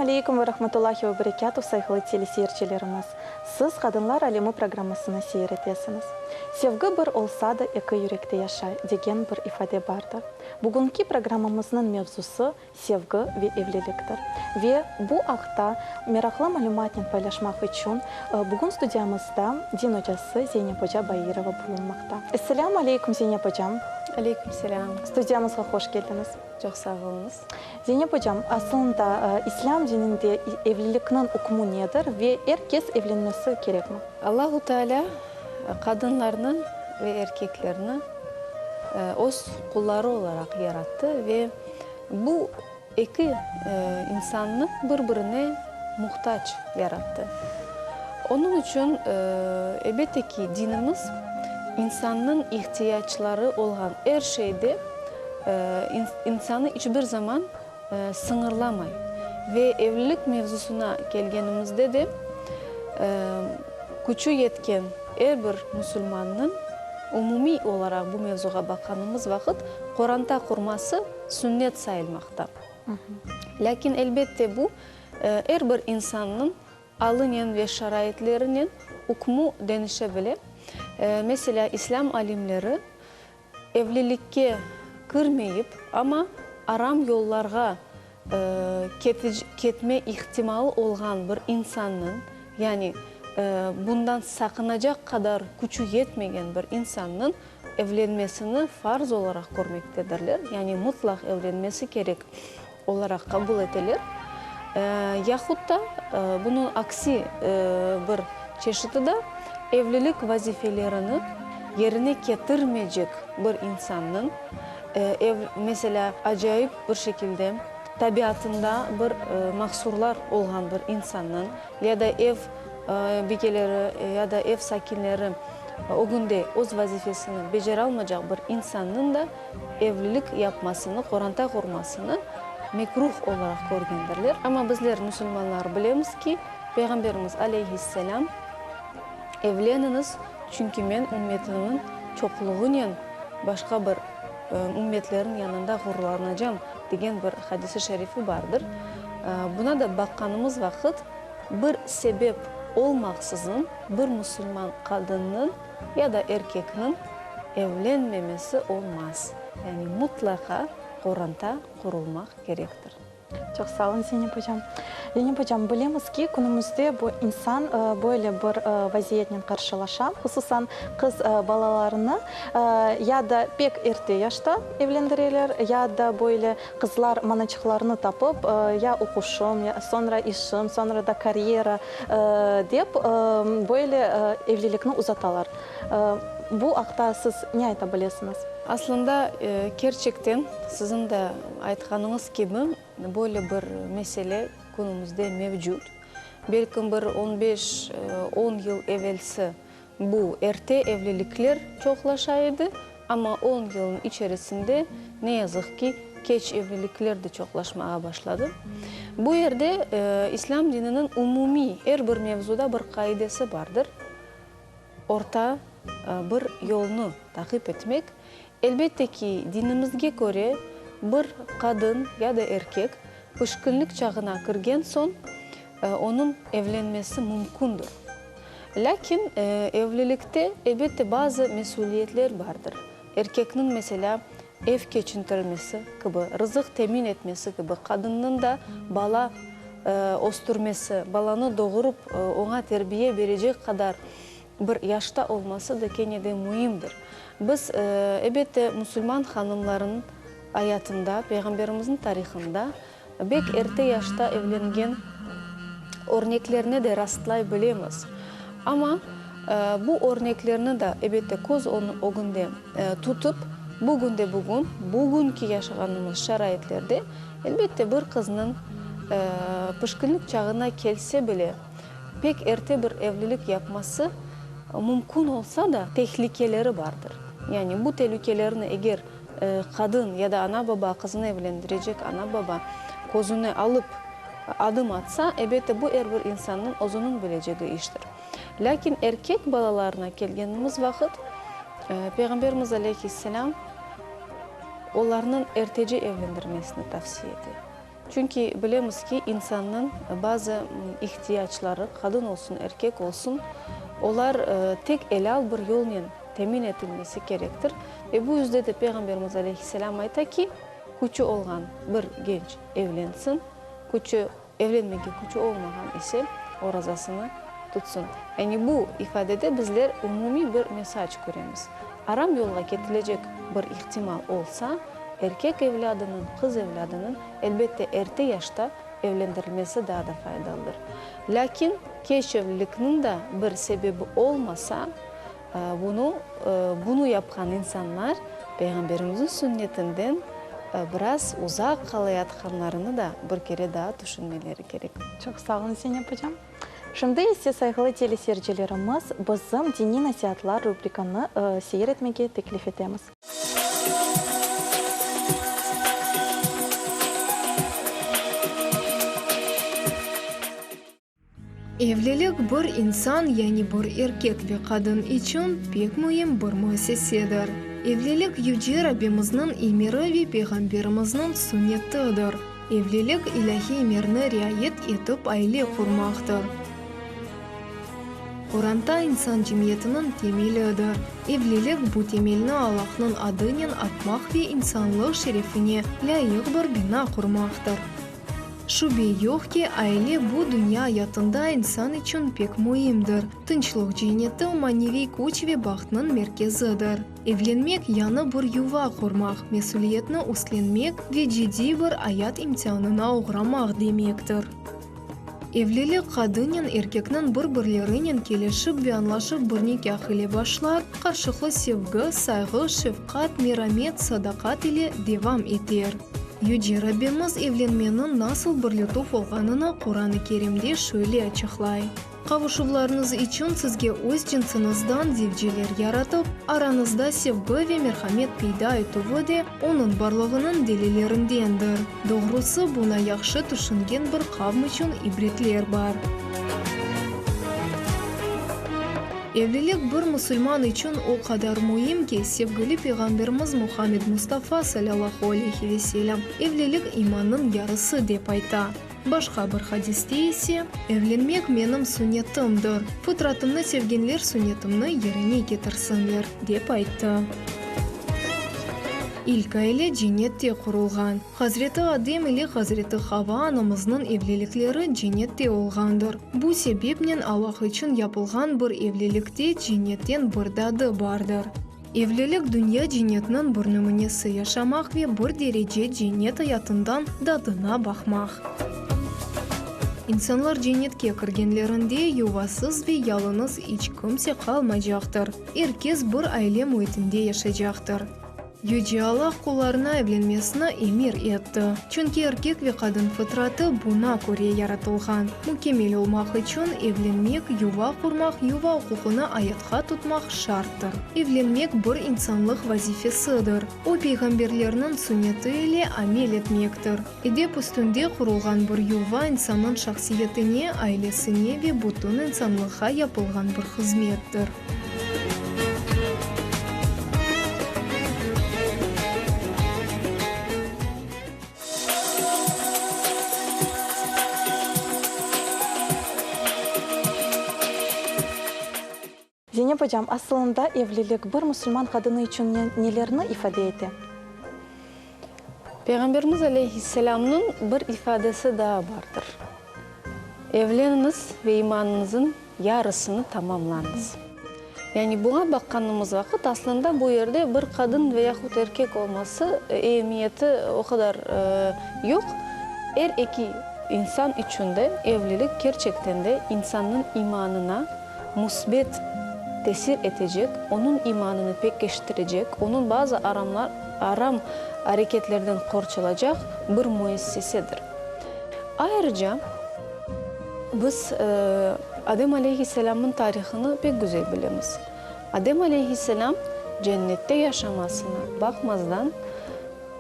Aleykum ve rahmetullahi ve berekâtuh, sayğılı teleseyircilerimiz! Siz Qadınlar alemi programmasını seyir etesiñiz. Sevgi bir olsa da eki yürekte yaşay, degen bir ifade bardır. Bugünki programmamıznıñ mevzusı, sevgi ve evliliktir. Ve bu aqta meraqlı malümatnen paylaşmaq içün bugün studiyamızda din ocası Zeynep oca Bairova bulunmaqta. Esselâmu aleykum, Zeynep ocam! Aleyküm selâm! Studiyamızğa hoş keldiñiz! Çoq sağ oluñız! Zeynep ocam, aslında İslâm dininde evlilikniñ ükmü nedir ve er kes evlenmesi kerekmi? Allahu Tealâ qadınlarnı ve erkeklerni öz qulları olaraq yarattı ve bu eki insannı bir-birine muhtac yarattı. Onıñ içün, elbette ki, dinimiz insannıñ ihtiyacları olğan er şeyde insanı iç bir zaman sıñırlamay. Ve evlilik mevzusına kelgenimizde de, küçü yetken er bir musulmannıñ umumiy olaraq bu mevzuğa baqqanımız vaqıt, qoranta qurması sünnet sayılmaqta. Lâkin, elbette, bu er bir insannıñ alınen ve şaraitlerinen ükmü deñişe bile. Meselâ, islâm alimleri evlilikke kirmeyip, amma aram yollarğa ketme ihtimalı olğan bir insannıñ, yani bundan saqınacaq qadar küçü yetmegen bir insannıñ evlenmesini farz olaraq körmektedirler, yani mutlaq evlenmesi kerek olaraq qabul eteler. Yahut da bunıñ aksi bir çeşiti da, evlilik vazifelerini yerine ketirmeycek bir insannıñ, ev, meselâ, acayip bir şekilde tabiatında bir mahsurlar olğan bir insannıñ ya da ev bikeleri ya da ev sakinleri ögünde öz vazifesini beceralmaycaq bir insannıñ da evlilik yapmasını, qoranta qurmasını mekruh olaraq körgendirler. Amma bizler, musulmanlar, bilemiz ki, Peyğamberimiz aleyhisselâm, Evleniñiz, çünki men ümmetimniñ çoqluğınen başqa bir ümmetlerniñ yanında ğururlanacam, degen bir hadisi şerifi bardır. Buna da baqqanımız vaqıt, bir sebep olmaqsızın bir musulman qadınnıñ ya da erkekniñ evlenmemesi olmaz. Yani mutlaqa qoranta qurulmaq kerektir. Çoq sağ olun, Zeynep ocam. Zeynep ocam, bilemiz ki, künümizde bu insan böyle bir vaziyetnen qarşılaşa, hususan qız balalarını ya da pek erte yaşta evlendireler, ya da böyle qızlar manaçıqlarnı tapıp, ya oquşım, ya soñra işim, soñra da karyera dep böyle evlilikni uzatalar. Bu aqta siz ne ayta bilesiñiz? Aslında, kerçekten, siziñ de aytqanıñız kibi, böyle bir mesele künümizde mevcut. Belkim bir on beş, on yıl evelsi bu erte evlilikler çoqlaşa edi, amma on yılnıñ içerisinde, ne yazıq ki, keç evlilikler de çoqlaşmağa başladı. Bu yerde İslâm dininiñ umumiy er bir mevzuda bir qaidesi bardır. Orta bir yolnı taqip etmek, elbette ki, dinimizge köre, bir qadın ya da erkek pişkinlik çağına kirgen soñ, onıñ evlenmesi mümkündir. Lâkin evlilikte, elbette, bazı mesüliyetler bardır. Erkekniñ, meselâ, ev keçintirmesi kibi, rızıq temin etmesi kibi, qadınnıñ da bala östürmesi, balanı doğurıp oña terbiye berecek qadar bir yaşta olması da kene de müimdir. Biz, elbette, musulman hanımlarınıñ ayatında, Peyğamberimizniñ tarihında Bek erte yaşta evlengen örneklerine de rastlay bilemiz. Amma bu örneklerni da, ebette, köz ögünde tutıp, bugünde-bugün, bugünki yaşağanımız şaraitlerde, elbette, bir qıznıñ pişkinlik çağına kelse bile, pek erte bir evlilik yapması mümkün olsa da, tehlikeleri bardır. Yani bu telükelerni eger Qadın ya da ana-baba, qızını evlendirecek ana-baba közüne alıp adım atsa, ebette, bu er bir insannıñ özüniñ bilecegi iştir. Lâkin erkek balalarına kelgenimiz vaqıt, Peyğamberimiz aleyhisselâm olarnıñ ertece evlendirmesini tavsiye ete. Çünki bilemiz ki, insannıñ bazı ihtiyacları, qadın olsun, erkek olsun, olar tek elâl bir yolnen temin etilmesi kerektir. Ve bu yüzde de Peyğamberimiz aleyhisselâm ayta ki, küçü olğan bir genç evlensin, küçü, evlenmege küçü olmağan ise orazasını tutsın. Yani bu ifadede bizler umumiy bir mesac köremiz. Aram yolğa ketilecek bir ihtimal olsa, erkek evlâdınıñ, qız evlâdınıñ, elbette, erte yaşta evlendirilmesi daa da faydalıdır. Lâkin keç evlilikniñ da bir sebebi olmasa, bunı, bunı yapqan insanlar Peyğamberimizniñ sünnetinden biraz uzaq qalayatqanlarını da bir kere daa tüşünmeleri kerek. Çoq sağ olun, Zeynep ocam. Şimdi ise, sayğılı teleseyircilerimiz, bizim Diniy nasiatlar rubrikanı seyir etmege teklif etemiz. Evlilik bir insan, yani bir erkek ve qadın içün pek müim bir müessesedir. Evlilik Yüce Rabbimizniñ emiri ve Peyğamberimizniñ sünnetidir. Evlilik, ilâhiy emirni riayet etip aile qurmaqtır. Qoranta insan cemiyetiniñ temelidir. Evlilik, bu temelni Allahnıñ adınen atmaq ve insanlıq şerefine lâyıq bir bina qurmaqtır. Şübe yoq ki, aile bu dünya ayatında insan içün pek müimdir, tınçlıq cenneti, maneviy küç ve bahtnıñ merkezidir. Evlenmek, yañı bir yuva qurmaq, mesüliyetni üstlenmek ve ciddiy bir ayat imtianına oğramaq demektir. Evlilik, qadınnen erkekniñ bir-birlerinen kelişip ve añlaşıp bir nikâh ile başlar, qarşılıqlı sevgi, sayğı, şefqat, meramet, sadaqat ile devam eter. Yüce Rabbimiz evlenmeniñ nasıl bir lütuf olğanını Quran-ı Kerimde şöyle açıqlay, Qavuşuvlarıñız içün sizge öz cınsıñızdan zevceler yaratıp, arañızda sevgi ve merhamet peyda etüvi de Onıñ barlığınıñ delillerindendir. Doğrusı, buña yahşı tüşüngen bir qavm içün ibretler bar. Evlilik bir musulman içün o qadar müim ki, sevgili Peyğamberimiz Muhammed Mustafa, salâllahu aleyhi ve selâm, evlilik imannıñ yarısı, dep ayta. Başqa bir hadiste ise, Evlenmek menim sünnetimdir, fıtratımnı sevgenler sünnetimni yerine ketirsinler, dep ayttı. İlk aile cennette qurulğan. Hazreti Adem ile Hazreti Hava anamıznıñ evlilikleri cennette olğandır. Bu sebepnen Allah içün yapılğan bir evlilikte cennetten bir dadı bardır. Evlilik dünya cennetiniñ bir nümünesi yaşamaq ve bir derece cennet ayatından dadına baqmaq. İnsanlar cennetke kirgenlerinde yuvasız ve yalıñız iç kimse qalmaycaqtır, er kes bir aile müitinde yaşaycaqtır. Yüce Allah qullarına evlenmesini emir etti, çünki erkek ve qadın fıtratı buña köre yaratılğan. Mükemmel olmaq içün evlenmek, yuva qurmaq, yuva uquqını ayatqa tutmaq şarttır. Evlenmek bir insanlıq vazifesidir, o peyğamberlerniñ sünneti ile amel etmektir. Edep üstünde qurulğan bir yuva insannıñ şahsiyetine, ailesine ve bütün insanlıqqa yapılğan bir hızmettir. Zeynep ocam, asılında evlilik bir musulman qadını içün nelerni ifade ete? Peyğamberimiz aleyhisselâmnıñ bir ifadesi daa bardır, Evleniñiz ve imanıñızıñ yarısını tamamlañız. Yani buña baqqanımız vaqıt, aslında bu yerde bir qadın ve yahut erkek olması emiyeti o qadar yoq. Er eki insan içün de evlilik kerçekten de insannıñ imanına müsbet tesir etecek, onıñ imanını pekiştirecek, onıñ bazı aramlar, aram areketlerden qorçalacaq bir müessesedir. Ayrıca, biz Adem aleyhisselâmnıñ tarihını pek güzel bilemiz. Adem aleyhisselâm cennette yaşamasına baqmazdan,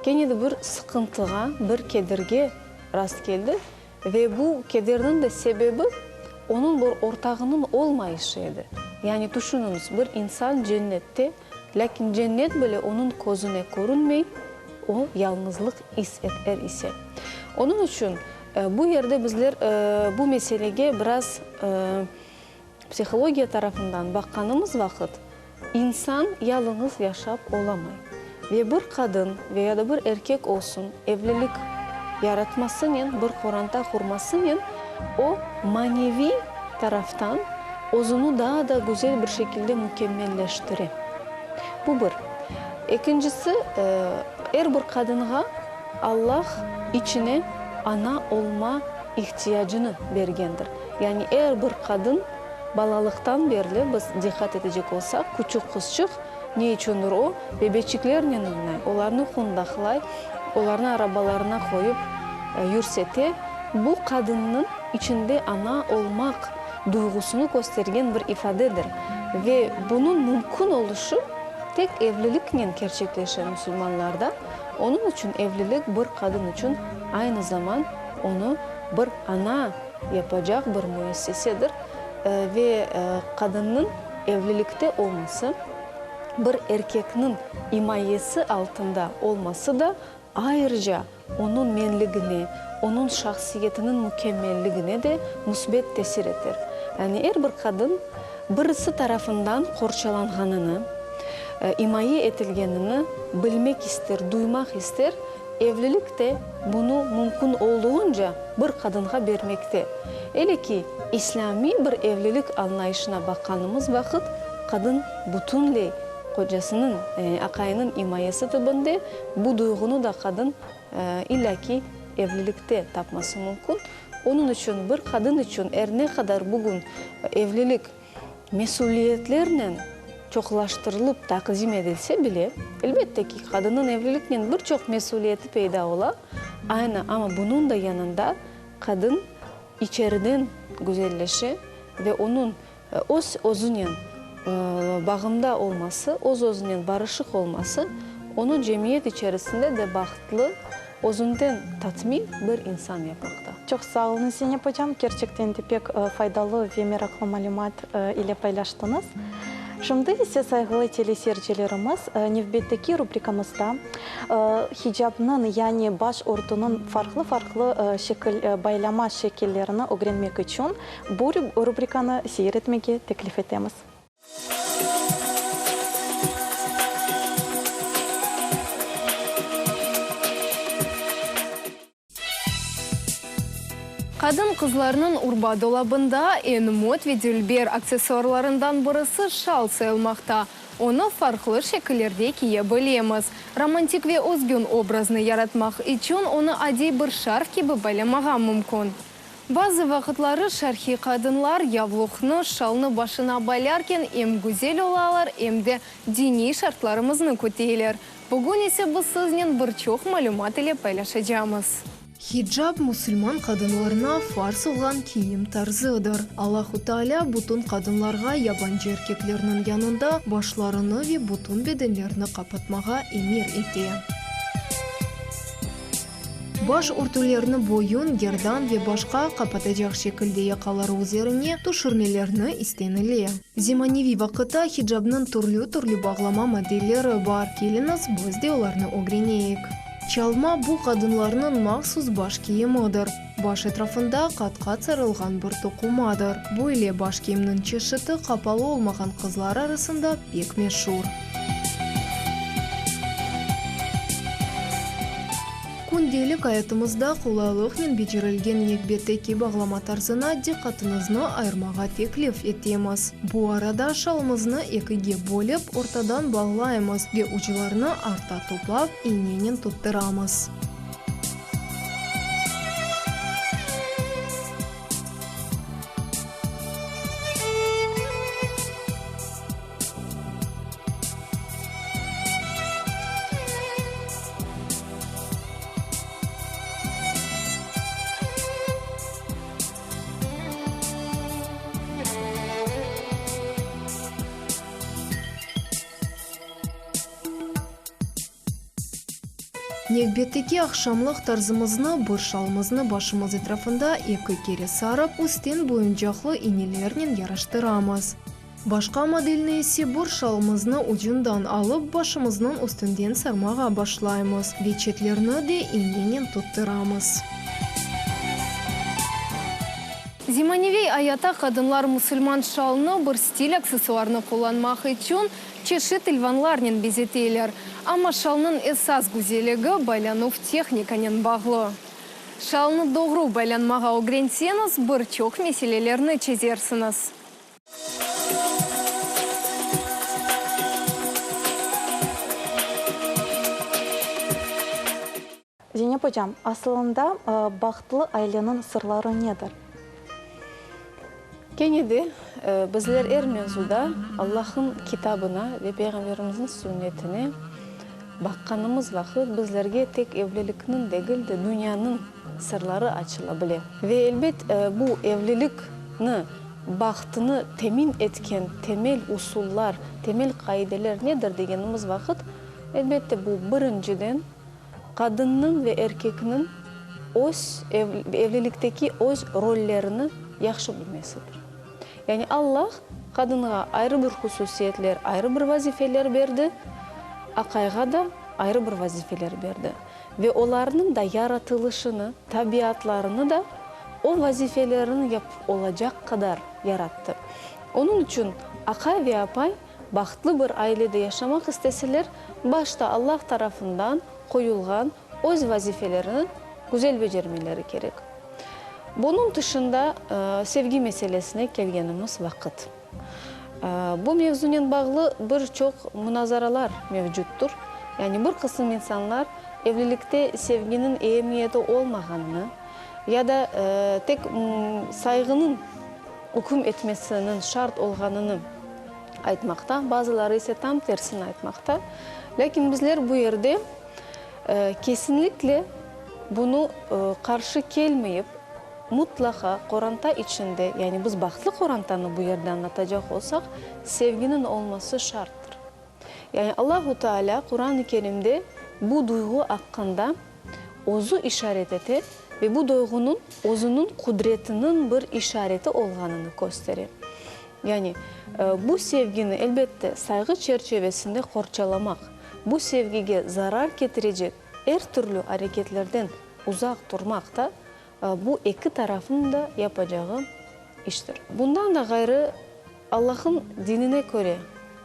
kene de bir sıqıntığa, bir kederge rastkeldi ve bu kederniñ de sebebi onıñ bir ortağınıñ olmayışı edi. Yani tüşüniñiz, bir insan cennette, lâkin cennet bile onıñ közüne körünmey, o, yalñızlıq is eter ise. Onıñ içün bu yerde bizler bu meselege biraz psihologiya tarafından baqqanımız vaqıt, insan yalıñız yaşap olamay. Ve bir qadın ve ya da bir erkek olsun evlilik yaratmasınen, bir qoranta qurmasınen o maneviy taraftan özüni daa da güzel bir şekilde mükemmelleştire. Bu bir. Ekincisi, er bir qadınğa Allah içine ana olma ihtiyacını bergendir. Yani er bir qadın balalıqtan berli, biz diqqat etecek olsaq, küçük qızçıq, ne içündir o, bebeçiklernen oynay, olarnı qundaqlay, olarnı arabalarına qoyıp yürsete. Bu qadınnıñ içinde ana olmaq duyğusını köstergen bir ifadedir ve bunıñ mümkün oluşı tek evliliknen kerçekleşe musulmanlarda. Onıñ içün evlilik bir qadın içün aynı zaman onı bir ana yapacaq bir müessesedir ve qadınnıñ evlilikte olması, bir erkekniñ imayesi altında olması da ayrıca onıñ menligine, onıñ şahsiyetiniñ mükemmelligine de müsbet tesir eter. Yani er bir qadın birisi tarafından qorçalanğanını, imaye etilgenini bilmek ister, duymaq ister, evlilik de bunı mümkün olduğunca bir qadınğa bermekte. Ele ki, islâmiy bir evlilik añlayışına baqqanımız vaqıt, qadın bütünley qocasınıñ, aqayınıñ imayesi tibinde, bu duyğunı da qadın illâ ki evlilikte tapması mümkün. Onıñ içün bir qadın içün er ne qadar bugün evlilik mesüliyetlernen çoqlaştırılıp taqdim edilse bile, elbette ki, qadınnıñ evliliknen bir çoq mesüliyeti peyda ola, aynı, amma bunıñ da yanında qadın içeriden güzelleşe ve onıñ öz-özünen bağımda olması, öz-özünen barışıq olması onı cemiyet içerisinde de bahtlı, özünden tatmin bir insan yapmaqta. Çoq sağ oluñ, Zeynep ocam, kerçekten de pek faydalı ve meraqlı malümat ile paylaştıñız. Şimdi ise, sayğılı teleseyircilerimiz, nevbetteki rubrikamızda hicabnıñ, yani baş örtüniñ farqlı-farqlı şekil, baylama şekillerini ögrenmek içün bu rubrikanı seyir etmege teklif etemiz. Qadın-qızlarnıñ urba dolabında eñ mot ve dülber aksessuarlarından birisi şal sayılmaqta. Onı farqlı şekillerde kiye bilemiz. Romantik ve özgün obraznı yaratmaq içün onı adiy bir şarf kibi baylamağa mümkün. Bazı vaqıtları şarhiy qadınlar yavluqnı, şalnı başına baylarken em güzel olalar, em de diniy şartlarımıznı küteyler. Bugün ise biz siznen bir çoq malümat ile paylaşacamız. Hicab, musulman qadınlarına farz olğan kiyim tarzıdır. Allahu Teala bütün qadınlarğa yabancı erkeklerniñ yanında başlarını ve bütün bedenlerini qapatmağa emir ete. Baş örtülerini boyun, gerdan ve başqa qapatacaq şekilde yaqaları üzerine tüşürmelerini istenile. Zemaneviy vaqıtta hicabnıñ türlü-türlü bağlama modelleri bar, keliñiz, biz de olarnı ögreneyik. Çalma, bu qadınlarnıñ mahsus baş kiyimidir. Baş etrafında qat-qat sarılğan bir toqumadır. Böyle baş kiyimniñ çeşiti qapalı olmağan qızlar arasında pek meşur. Kündelik ayatımızda qolaylıqnen becerilgen nevbetteki bağlama tarzına diqqatıñıznı ayırmağa teklif etemiz. Bu arada şalımıznı ekige bölip, ortadan bağlaymız ve uclarını arta toplap, iynenen tuttıramız. Nevbetteki aqşamlıq tarzımıznı bir şalımıznı başımız etrafında eki kere sarıp, üstten boyuncaqlı inelernen yaraştıramız. Başqa modelni ise bir şalımıznı ucundan alıp, başımıznıñ üstünden sarmağa başlaymız ve çetlerini de inenen tuttıramız. Zemaneviy ayatta qadınlar musulman şalnı bir stil aksessuarını qullanmaq içün çeşit ilvanlarnen bezeteler. Amma şalnıñ esas güzelligi baylanuv tehnikanen bağlı. Şalnı doğru baylanmağa ögrenseñiz, bir çoq meselelerni çezersiñiz. Zeynep ocam, asılında bahtlı aileniñ sırları nedir? Kene de, bizler er mevzuda Allah'ın Kitabına ve Peyğamberimizniñ Sünnetine baqqanımız vaqıt, bizlerge tek evlilikniñ degil de, dünyanıñ sırları açıla bile. Ve elbet, bu evlilikni, bahtını temin etken temel usullar, temel qaideler nedir degenimiz vaqıt, elbette, bu birinciden, Qadınnıñ ve erkekniñ öz evlilikteki öz rollerini yahşı bilmesidir. Yani Allah qadınğa ayrı bir hususiyetler, ayrı bir vazifeler berdi, aqayğa da ayrı bir vazifeler berdi. Ve olarnıñ da yaratılışını, tabiatlarını da o vazifelerini yapıp olacaq qadar yarattı. Onıñ içün aqay ve apay Bahtlı bir ailede yaşamaq isteseler, başta Allah tarafından qoyulğan öz vazifelerini güzel becermeleri kerek. Bunıñ tışında sevgi meselesine kelgenimiz vaqıt. Bu mevzunen bağlı bir çoq munazaralar mevcuttır. Yani bir qısım insanlar evlilikte sevginiñ emiyeti olmağanını ya da tek sayğınıñ üküm etmesiniñ şart olğanını aytmaqta, bazıları ise tam tersini aytmaqta. Lâkin bizler bu yerde kesinlikle bunı qarşı kelmeyip, mutlaqa qoranta içinde, yani biz bahtlı qorantanı bu yerde añlatacaq olsaq, sevginiñ olması şarttır. Yani Allahu Teala Quran-ı Kerimde bu duyğu aqqında özü işaret ete ve bu duyğunıñ özüniñ qudretiniñ bir işareti olğanını köstere. Yani, bu sevgini, elbette, sayğı çerçevesinde qorçalamaq, bu sevgige zarar ketirecek er türlü areketlerden uzaq turmaq da bu eki tarafnıñ da yapacağı iştir. Bundan da ğayrı, Allah'ın dinine köre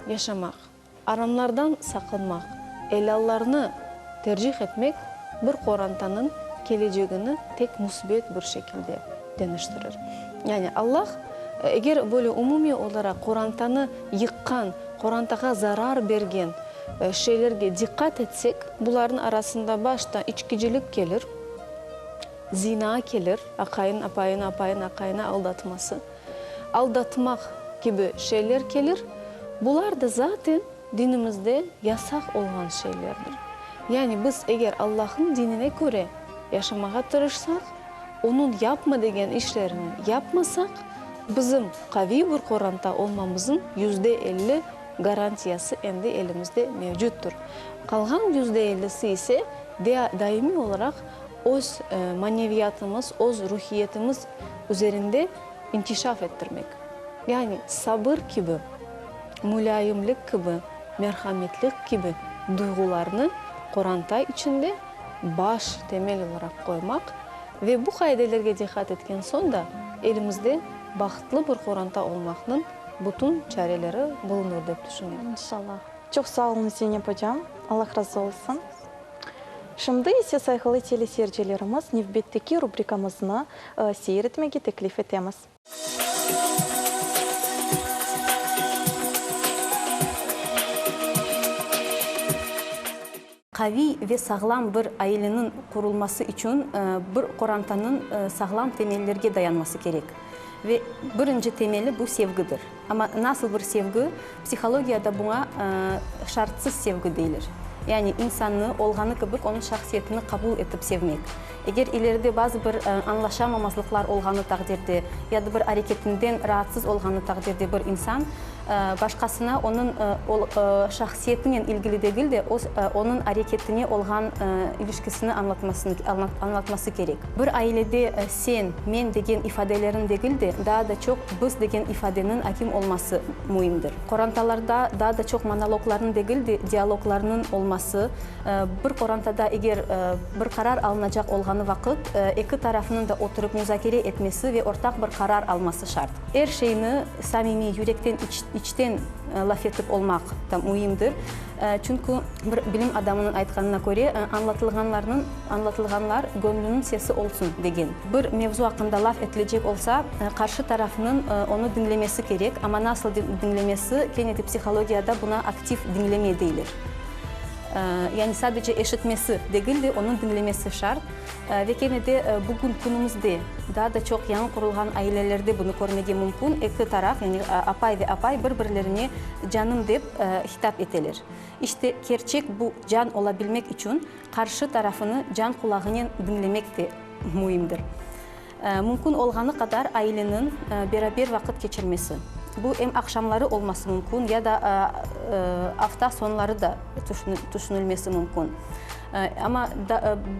yaşamaq, aramlardan saqınmaq, elâllarnı tercih etmek bir qorantanıñ kelecegini tek müsbet bir şekilde deñiştirir. Yani Allah, eger böyle umumiy olaraq qorantanı yıqqan, qorantağa zarar bergen şeylerge diqqat etsek, bularnıñ arasında başta içkicilik kelir, zina kelir, aqayın apayını, apayın aqayını aldatması, aldatmaq kibi şeyler kelir, bular da zaten dinimizde yasaq olğan şeylerdir. Yani biz eger Allahnıñ dinine köre yaşamağa tırışsaq, Onıñ yapma degen işlerini yapmasaq, bizim qaviy bir qoranta olmamıznıñ 50% garantiyası endi elimizde mevcuttır. Qalğan ellisi ise daimiy olaraq öz maneviyatımız, öz ruhiyetimiz üzerinde inkişaf ettirmek. Yani sabır kibi, mulâyimlik kibi, merhametlik kibi duyğularnı qoranta içinde baş temel olaraq qoymaq ve bu qaidelerge diqqat etken soñ da elimizde bahtlı bir qoranta olmaqnıñ bütün çareleri bulunır dep tüşünem. İnşallah. Çoq sağ oluñız, Zeynep ocam. Allah razı olsun. Şimdi ise sayğılı teleseyircilerimiz nevbetteki rubrikamıznı seyir etmege teklif etemiz. Qaviy ve sağlam bir aileniñ qurulması içün bir qorantanıñ sağlam temellerge dayanması kerek. Ve birinci temeli bu sevgidir. Amma nasıl bir sevgi? Psihologiyada buña şartsız sevgi deyler. Yani insannı olğanı kibi, onıñ şahsiyetini qabul etip sevmek. Eger ileride bazı bir añlaşamamazlıqlar olğanı taqdirde ya da bir areketinden raatsız olğanı taqdirde bir insan. Başqasına onıñ şahsiyetinen ilgili degil de, onıñ areketine olğan ilişkisini añlatması kerek. Bir ailede sen, men degen ifadeleriñ degil de, daa da çoq biz degen ifadeniñ akim olması müimdir. Qorantalarda daa da çoq monologlarnıñ degil de, dialoglarnıñ olması, bir qorantada eger bir qarar alınacaq olğanı vaqıt, eki tarafnıñ da oturıp muzakere etmesi ve ortaq bir qarar alması şart. Er şeyni samimiy, yürekten, içten laf etip olmaq da müimdir. Çünki bir bilim adamınıñ aytqanına köre, añlatılğanlarnıñ, añlatılğanlar göñlüniñ sesi olsun, degen. Bir mevzu aqqında laf etilecek olsa, qarşı tarafnıñ onı diñlemesi kerek, amma nasıl diñlemesi, kene de psihologiyada buna aktiv diñleme deyler. Yani sadece eşitmesi degil de, onıñ diñlemesi şart. Ve kene de bugün künümizde daa da çoq yañı qurulğan ailelerde bunı körmege mümkün, eki taraf, yani apay ve apay bir-birlerine canım dep hitap eteler. İşte, kerçek bu can olabilmek içün qarşı tarafını can qulağınen diñlemek de müimdir. Mümkün olğanı qadar aileniñ beraber vaqıt keçirmesi. Bu em aqşamları olması mümkün, ya da afta soñları da tüşünilmesi mümkün. Amma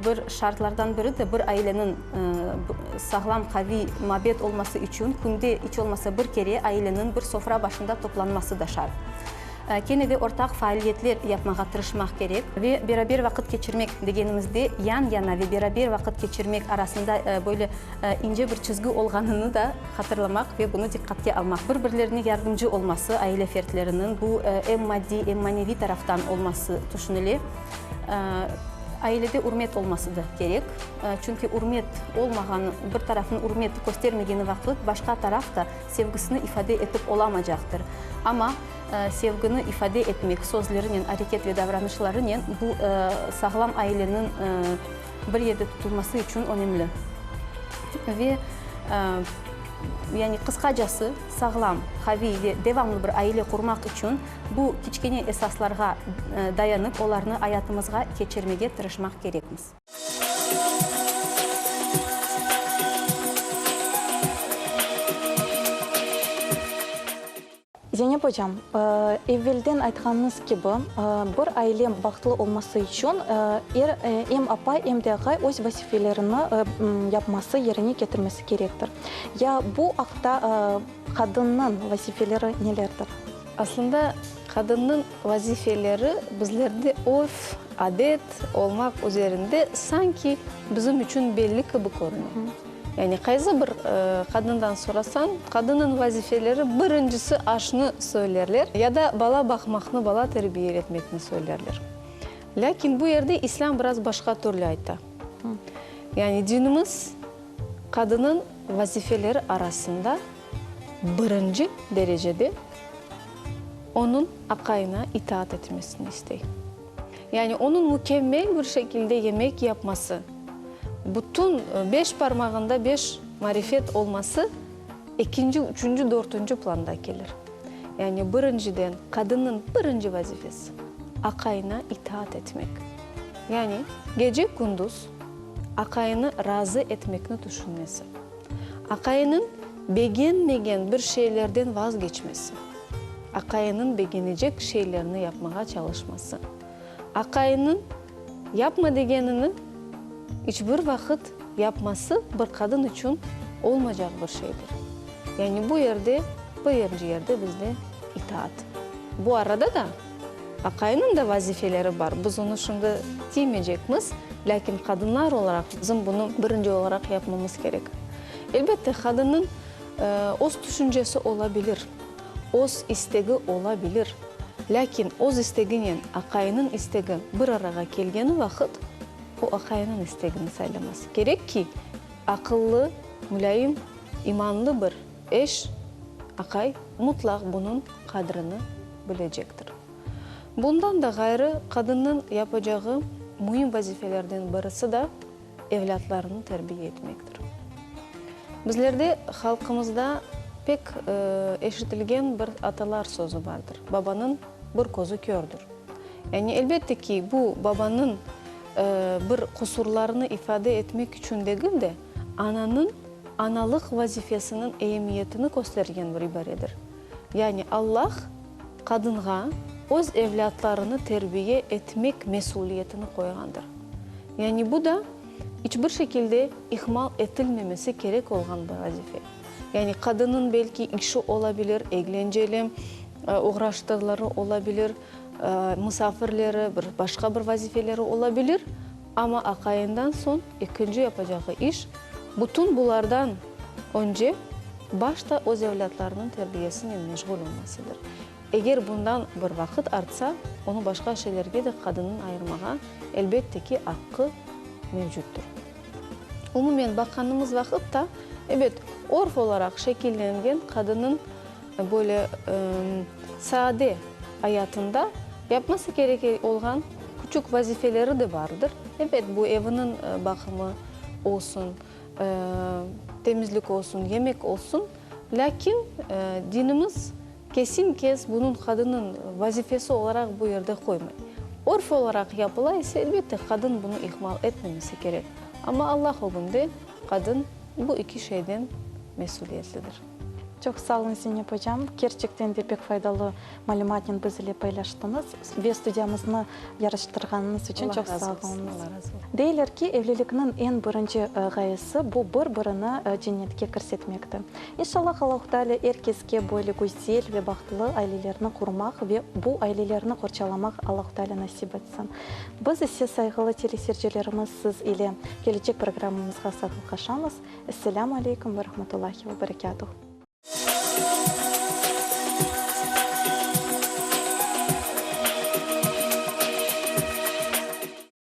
bir şartlardan biri de bir aileniñ sağlam, qaviy mabet olması içün künde iç olmasa bir kere aileniñ bir sofra başında toplanması da şart. Kene de ortaq faaliyetler yapmağa tırışmaq kerek. Ve beraber vaqıt keçirmek degenimizde, yan-yana ve beraber vaqıt keçirmek arasında böyle ince bir çizgi olğanını da hatırlamaq ve bunı diqqatke almaq. Bir-birlerine yardımcı olması aile fertleriniñ, bu em maddiy, em maneviy taraftan olması tüşünile. Ailede ürmet olması da kerek. Çünki ürmet olmağan, bir tarafnıñ ürmet köstermegeni vaqıt, başqa taraf da sevgisini ifade etip olamacaqtır. Amma sevgini ifade etmek sözlerinen, areket ve davranışlarınen bu sağlam aileniñ bir yerde tutulması içün önemli. Ve yani qısqacası, sağlam, qaviy ve devamlı bir aile qurmaq içün bu kiçkene esaslarğa dayanıp, olarnı ayatımızğa keçirmege tırışmaq kerekmiz. Zeynep ocam, evvelden aytqanıñız kibi, bir aile bahtlı olması içün er, em apay, em de aqay öz vazifelerini yapması, yerine ketirmesi kerektir. Ya bu aqta qadınnıñ vazifeleri nelerdir? Aslında, qadınnıñ vazifeleri bizlerde örf, adet olmaq üzerinde sanki bizim içün belli kibi körüne. Yani qaysı bir qadından sorasañ, qadınnıñ vazifeleri birincisi aşnı söylerler ya da bala baqmaqnı, bala terbiye etmekni söylerler. Lâkin bu yerde İslâm biraz başqa türlü ayta. Yani dinimiz qadınnıñ vazifeleri arasında birinci derecede onıñ aqayına itaat etmesini istey. Yani onıñ mükemmel bir şekilde yemek yapması, bütün beş parmağında beş marifet olması ekinci, üçünci, dörtünci planda kelir. Yani birinciden qadınnıñ birinci vazifesi, aqayına itaat etmek. Yani gece-kündüz aqayını razı etmekni tüşünmesi. Aqayınıñ begenmegen bir şeylerden vazgeçmesi. Aqayınıñ begenecek şeylerni yapmağa çalışması. Aqayınıñ yapma degenini iç bir vaqıt yapması bir qadın içün olmaycaq bir şeydir. Yani bu yerde, birinci yerde bizde itaat. Bu arada da aqayınıñ da vazifeleri bar, biz onı şimdi tiymeycekmiz, lâkin qadınlar olaraq bizim bunı birinci olaraq yapmamız kerek. Elbette, qadınnıñ öz tüşüncesi olabilir. Öz istegi ola bilir, lâkin öz isteginen aqayınıñ istegi bir arağa kelgeni vaqıt, o aqayınıñ istegini saylaması kerek ki, aqıllı, mulâyim, imanlı bir eş, aqay mutlaq bunıñ qadrini bilecektir. Bundan da ğayrı, qadınnıñ yapacağı müim vazifelerden birisi da evlâtlarını terbiye etmektir. Bizlerde halqımızda pek eşitilgen bir atalar sözü bardır, Babanıñ bir közü kördür. Yani, elbette ki, bu babanıñ bir qusurlarını ifade etmek içün degil de, ananıñ analıq vazifesiniñ emiyetini köstergen bir ibaredir. Yani Allah qadınğa öz evlâtlarını terbiye etmek mesüliyetini qoyğandır. Yani bu da iç bir şekilde ihmal etilmemesi kerek olğan bir vazife. Yani qadınnıñ belki işi olabilir, eglenceli oğraştırları olabilir, musafirleri, bir başqa bir vazifeleri olabilir, amma aqayından soñ ekinci yapacağı iş, bütün bulardan önce başta öz evlâtlarınıñ terbiyesinen meşğul olmasıdır. Eger bundan bir vaqıt artsa, onı başqa şeylerge de qadınnıñ ayırmağa, elbette ki, aqqı mevcuttır. Umumen baqqanımız vaqıt ta, ebet, örf olaraq şekillengen qadınnıñ böyle sade ayatında yapması kerek olğan küçük vazifeleri de bardır. Ebet, bu eviniñ baqımı olsun, temizlik olsun, yemek olsun, lâkin dinimiz kesin-kes bunıñ qadınnıñ vazifesi olaraq bu yerde qoymay. Örf olaraq yapıla ise, elbette, qadın bunı ihmal etmemesi kerek. Amma Allah ögünde qadın bu iki şeyden mesüliyetlidir. Çoq sağ olun, Zeynep ocam. Kerçekten de pek faydalı malümatnen biz ile paylaştıñız ve studiyamıznı yaraştırğanıñız içün çoq sağ oluñız. Deyler ki, evlilikniñ eñ birinci ğayesi bu bir-birini cennetke kirsetmektir. İnşallah, Allahu Teala er keske böyle güzel ve bahtlı ailelerni qurmaq ve bu ailelerni qorçalamaq Allahu Teala nasip etsin. Biz ise, sayğılı teleseyircilerimiz, siz ile kelecek programmamızğa sağlıqlaşamız. Esselâmu aleykum ve rahmetullahi ve berekâtuh.